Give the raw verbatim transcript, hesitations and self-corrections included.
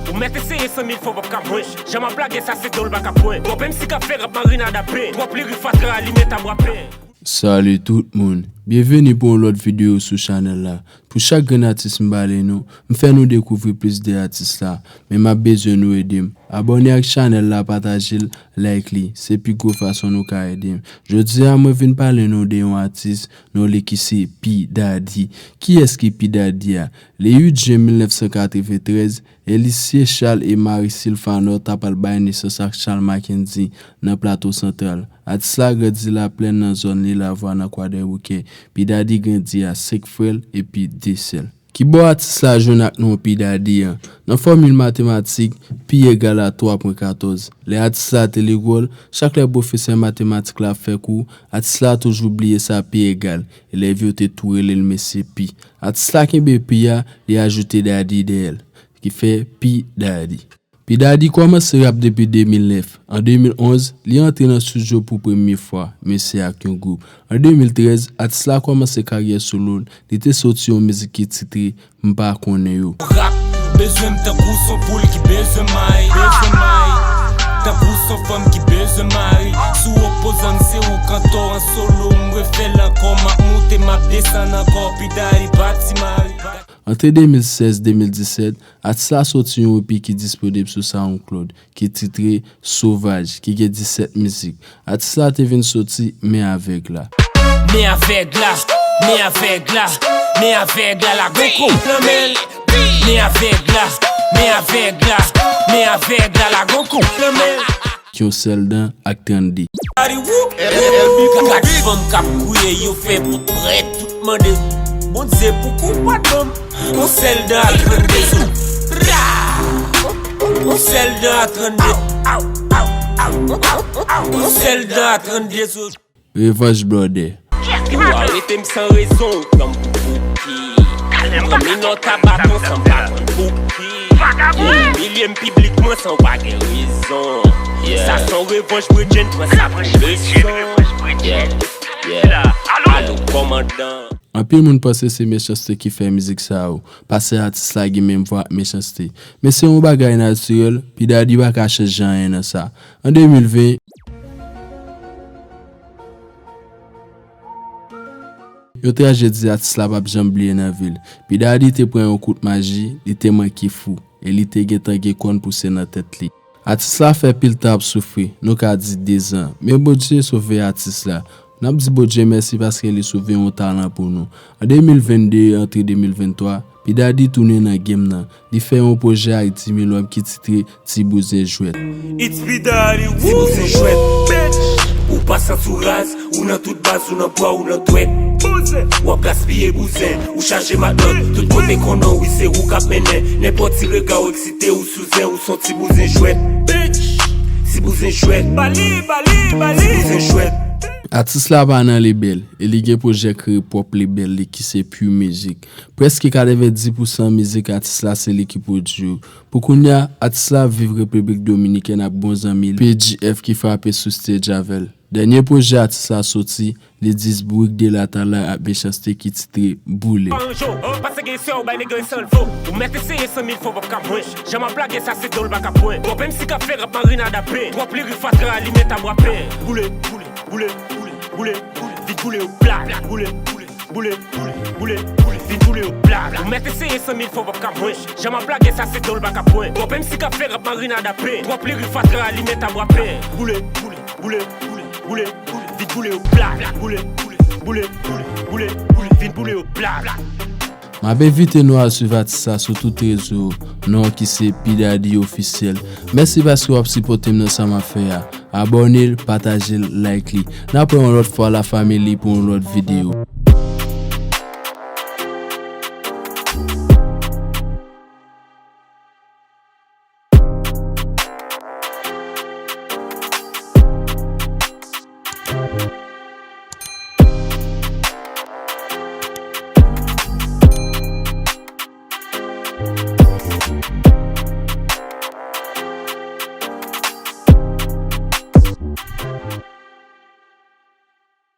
Ou mèt eseye san mil fwa, w p ap ka bwench. Jan m ap lage sa, se dlo l pa ka pwen. Twòp M C k ap fè rap marinad ap pen. Twòp lirik fatra, alimèt a bwa pen. Salut tout moun. Byenveni pou yon lòt videyo sou chanèl la. Pou chak grenn atis m pale nou, m fè nou dekouvri plis de atis la. Men m ap bezwen nou ede m. Abòne ak chanèl la, pataje l, like li. Se pi gwo fason nou ka ede m. Jodi a, mwen vin pale nou de yon atis, non li ki se P Daddy. Kiyès ki P Daddy a? Le uit jen mil nèf san katreventrèz, Elisye Charles e Marie Sylvanor ta pral bay nesans ak Charles Mackendy nan Plato Santral. Atis la grandi Laplèn nan zòn Lilavwa nan Kwadèboukè. P Daddy grandi a senk frè l epi de sè l. Kibò atis la jwenn ak non P Daddy an? Nan fòmil matematik, pi egal a twa pwen katòz. Lè atis la te lekòl, chak lè pwofesè matematik la ap fè kou, atis la toujou bliye sa pi egal. Elèv yo te tou rele l mesye Pi. Atis la kenbe pi a, li ajoute Daddy dèyè l, ki fè P Daddy. P Daddy kòmanse rap depi de mil nèf. An de mil onz, li antre nan estidyo pou premye fwa, men se ak yon gwoup. An de mil trèz, atis la kòmanse karyè solo l, li te soti yon mizik ki titre M pa konnen yo. Rap, bezwen m tankou s on poul ki bezwen may, bezwen may. Tankou s on fanm ki bezwen mari. Si w opozan m, se ou k antò an solo, m refè l ankò, m ap moute, m ap desann ankò, P Daddy pa ti mari. Ant de mil sèz de mil disèt, atis la soti yon E P ki disponib sou SoundCloud, ki titre Sovaj, ki gen disèt mizik. Atis la te vin soti Men Avèg La. Men avèg la, men avèg la, men avèg la, la gon koup nan men l. Men avèg la, men avèg la, men avèg la, la gon koup nan men l. Ki yon sèl dan ak trannde. Gade fanm k ap kriye, yo fè prèt, tout mande Bondye pou kou pa dòm. Yon sèl dan ak trannde zo. Yon sèl dan ak trannde. Yon sèl dan ak trannde zo. Revanj blòdè. Ou arete m san rezon, ou pran m pou bouki. Ou pran minòt a baton san m pa konn pou ki. Ou imilye m piblikman san w pa gen rezon. Sa s on revanj, bredjenn, pran sa pou leson. Alo, kòmandan. Anpil moun panse se Mechans-T ki fè mizik sa yo, paske atis la gen menm vwa ak Mechans-T. Men se yon bagay natirèl, P Daddy pa ka chanje anyen nan sa. An de mil ven, yon trajedi atis la p ap janm bliye nan vi l. P Daddy te pran yon kout maji, li te manke fou, e li te gentan gen kòn pouse nan tèt li. Atis la fè pil tan ap soufri, nou ka di dezan, men Bondye sove atis la. N ap di Bondye mèsi paske li sove yon talan pou nou. An de mil venn de antre de mil venn twa, P Daddy tounen nan game nan. Li fè yon pwojè ak Dimy Lhomme ki titre Ti Bouzen Jwèt. It's P Daddy, ti bouzen jwèt. Ou pa santi w raz, ou nan tout baz, ou nan pwa, ou nan dwèt. W ap gaspiye bouzen, ou chaje matant, tout kote konnen w, wi se ou k ap mennen. Nenpòt ti rega w eksite, ou sou zen, ou s on ti bouzen jwèt. Ti bouzen jwèt. Bali, bali, bali. Ti bouzen jwèt. Atis la pa nan lebèl, e li gen pwojè kreye pwòp lebèl li ki se Pure Music. Prèske katrevendis pousan mizik atis la se li ki pwodui yo. Pou kounye a, atis la ap viv Repiblik Dominikèn ak bon zanmi l, P J F, ki frape sou stage avè l. Dènye pwojè atis la soti, li dis Bourik de la Tala ak Mechans-T ki titre Boule. Pa yon jou, pase gen sè ou bay nèg yo san l vo. Ou mèt eseye san mil fwa, w p ap ka bwench. Jan m ap lage sa, se dlo l pa ka pwen. Twòp M C k ap fè rap marinad ap pen. Twòp lirik fatra, alimèt a bwa pen. Boule, boule, boule, boule, boule, boule, vin boule yo pla, pla, boule, boule, boule, boule, boule, boule, vin boule yo pla, pla. Ou mèt eseye san mil fwa, w p ap ka bwench. Jan m ap lage sa, se dlo l pa ka pwen. Twòp M C k ap fè rap marinad ap pen. Twòp lirik fatra, alimèt a bwa pen. Boule, boule, boule, boule, boule, boule, vin boule yo pla, pla, boule, boule, boule, boule, boule, vin boule yo pla, pla. M ap envite nou al swiv atis la sou tout rezo, non ki se P Daddy Officiel. Mèsi paske w ap sipòte m nan sa m ap fè a. Abòne l, pataje l, like li. N ap wè yon lòt fwa la family pou yon lòt videyo.